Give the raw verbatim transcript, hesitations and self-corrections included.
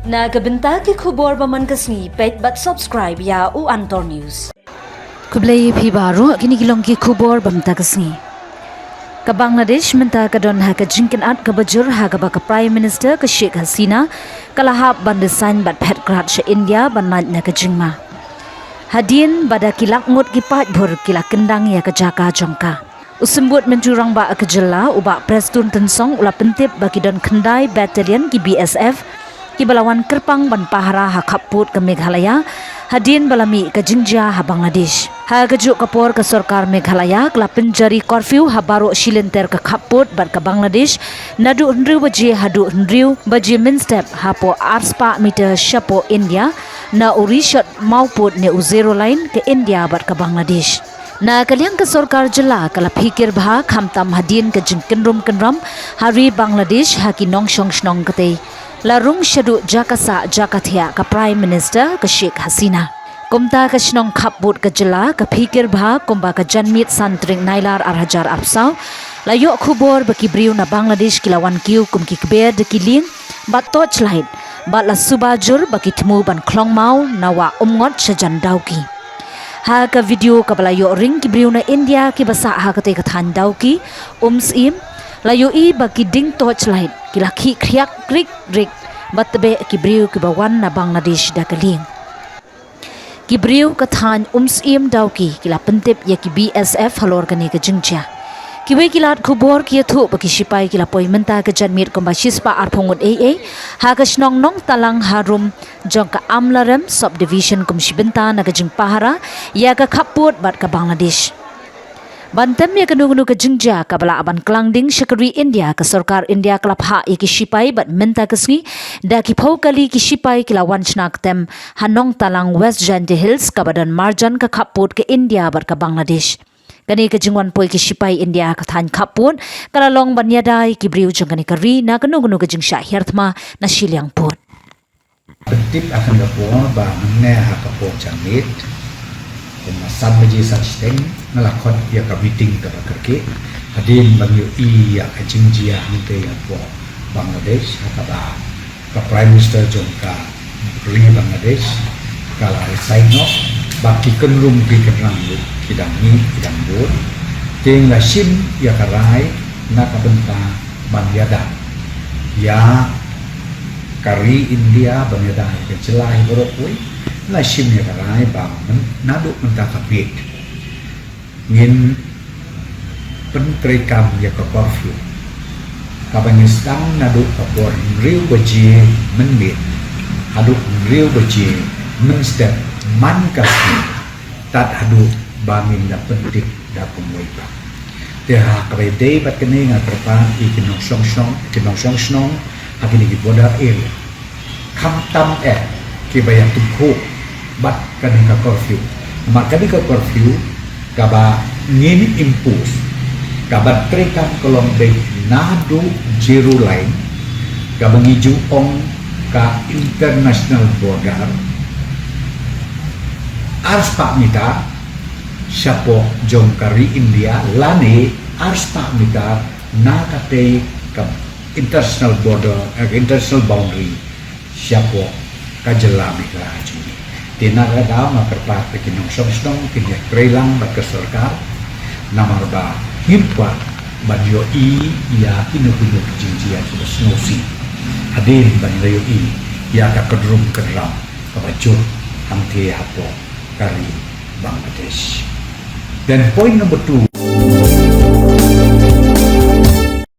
Na ka bynta ki khubor ba man ka sngi, peit bad subscribe ïa u Antor News. Khublei phi baroh, kine ki long ki khubor ba mynta ka sngi. Ka Bangladesh mynta ka don ha ka jingkynad kaba jur ha kaba ka Prime Minister ka Sheikh Hasina ka la hap ban resign bad phet krad sha India ban lait na ka jingma. Hadien ba da ki lak ngut ki paidbhur ki la kyndang ïa ka jaka jong ka. U Symbud Myntri Rangbah ka jylla, u Bah Prestone Tynsong, u la pyntip ba ki don khyndai battalion ki B S F kiba la wan kyrpang ban pahara ha khappud ka Meghalaya hadien ba la mih ka jingjia ha Bangladesh. Ha kajuh ka por ka sorkar Meghalaya ka la pynjari curfew ha baroh shi lynter ka khappud bad ka Bangladesh, naduh hynriew baje haduh hynriew baje mynstep hapoh arspah meter shapoh India, na u ri shot mawpud ne u zero line ka India bad ka Bangladesh. Na ka liang ka sorkar jylla ka la phikir bha khamtam hadien ka jingkynrum kynram ha ri Bangladesh ha ki nongshong shnong katei. La rung shaduh jaka sah jaka thiah ka Prime Minister ka Sheikh Hasina. Kumta ka shnong khappud ka jylla ka phikir bha kumba ka janmiet san tarik Nailar ar hajar arphew saw la ïoh khubor ba ki briew na Bangladesh ki la wan kiew kum ki kber da ki lieng bad torchlight bad la suba jur ba ki thmu ban khlong maw na Wah Umngot shajan Dawki. Ha ka video kaba la ïoh ring ki briew na India kiba sah ha katei ka thaiñ Dawki, Umsyiem, la ïohi ba ki ding torchlight ki la khih khriak krik krik bad tbeh ki briew kiba wan na Bangladesh da ka lieng. Ki briew ka thaiñ Umsyiem Dawki ki la pyntip ïa ki B S F halor kane ka jingjia. Kiwei ki lad khubor ki ïathuh ba ki shipai ki la poi mynta ka janmiet kumba shispah arphew ngut eiei ha ka shnong Nongtalang harum jong ka Amlarem Subdivision kum shi bynta na ka jingpahara ïa ka khappud bad ka Bangladesh. Ban tem ïa kano kano ka jingjia kaba lah ban klang ding sha ka ri India, ka sorkar India ka la phah ïa ki shipai bad mynta ka sngi da ki phew kali ki shipai ki la wan shna ktem ha Nongtalang, West Jaintia Hills, kaba don marjan ka khappud ka India bad ka Bangladesh. Kane ka jingwan poi ki shipai India ha ka thaiñ khappud ka la long ban ïada ïa ki briew jong kane ka ri na kano kano ka jingshah hiar thma na shiliang pud. Pyntip ha kane ka por ba mynne ha ka por janmiet, kumba san baje san shiteng, nga la khot ïa ka meeting kaba kyrkieh hadien ba ngi ïohi ïa ka jingjia hangtei hapoh Bangladesh, ha kaba ka Prime Minister jong ka ri Bangladesh ka la resign noh, ba ki kynrum ki kynrang ruh ki dang mih ki dang bud. Te nga la shim ïa ka rai na ka bynta ban ïada ïa ka ri India, ban ïada ïa ka jylla hi baroh kawei. Nga la shim ïa ka rai ba myn-, naduh mynta ka miet ngin pyntreikam ïa ka curfew kaba ngi sdang naduh ka por hynriew baje mynmiet haduh hynriew baje mynstep man ka sngi, tad haduh ba ngin da pyntip da kumwei pat. Te ha kaba ïadei bad kane nga kyrpad ïa ki nongshong shnong, ki nongshong shnong ha kine ki border area, khamtam eh kiba ïatyngkhuh bad kane ka curfew. Namar kane ka curfew kaba ngin impose, kaba treikam ka long beit naduh zero line, kaba ngi ju ong ka international border, arspah meter shapoh jong ka ri India lane arspah meter na katei ka international border, eh, international boundary shapoh ka jylla Meghalaya jong ngi. Te na kata ka daw nga kyrpad ba ki nongshong shnong kin ïatreilang bad ka sorkar, namar ba ngim kwah ban ïohi ïa kino kino ki jingjia kiba sngewsih hadien ba ngi la ïohi ïa ka kynrum kynram kaba jur hangtei hapoh ka ri Bangladesh. Then point number two.